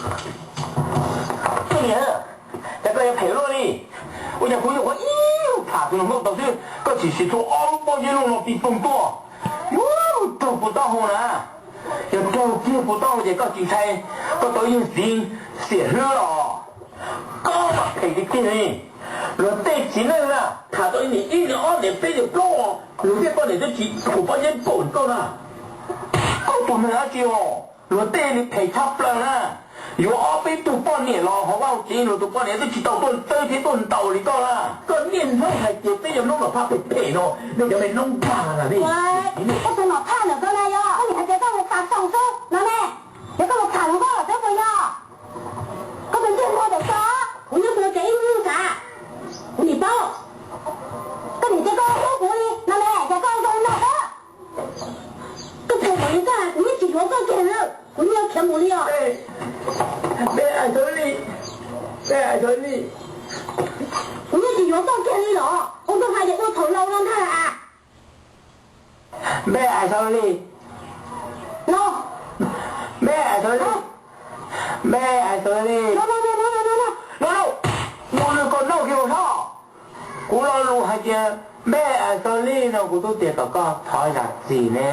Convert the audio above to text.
Koj niam, cas koj yuav phem luaj li? Ua cas kuv nyuam qhuav ib lub tham tus hluas nkauj tau xwb, koj tsis siv txhua ob lub pob zeb loj no pis poog tuaj, yuav raug puas taub hau na. Yog raug kiag puas taub hau ces koj tsis ntshai koj tau ib yawg txiv xiam hlwb los? Koj mas phem tiag tiag li. Luag tej txiv neej na, tham tau ib niam ib niam ob niam peb niam plaub, luag tej poj niam twb tsis hu pob zeb npaum li koj na. Koj tus neeg dab tsi os, luag tej li phem tshaj plaws na. Yuav ob peb tug poj niam los hauv vaj hauv tsev, luag tus poj niam twb tsis tau tuaj txawb thiab tuaj ntaus li koj na. Koj niaj hnub hais tias peb cov noob los phaj phem phem no, nej cov me noob vag na li. Koj tus nom phaj ntawm koj na yog koj niam hais tias koj mus pab tau xwb no ne, yog koj mus tham hluas nkauj los xwb puas yog? Koj tus ntsej muag ntawm koj, kuv nyob kuv tsev ib hnub xav, kuv nim paub. Koj niam tias koj hlub kuv li no ne, cas koj zoo no xwb? Koj phem npaum li koj, kuv yeej tsis yuav koj kiag li, kuv yeej khiav mus li os. Npe Ais Xav Lis, npe Ais Xav Lis. Kuv yeej tsis yuav koj kiag li los, ua koj hais tias ua thaum laus no ntag a. Npe Ais Xav Lis. No. Npe Ais Xav Lis. Npe Ais Xav Lis. No, no, no, no, no, no. No, no. Mus nws kom noj kiag mus txhob. Kuv lo lus hais tias npe Ais Xav Lis no kuv twb tias kom koj thov zam txim ne.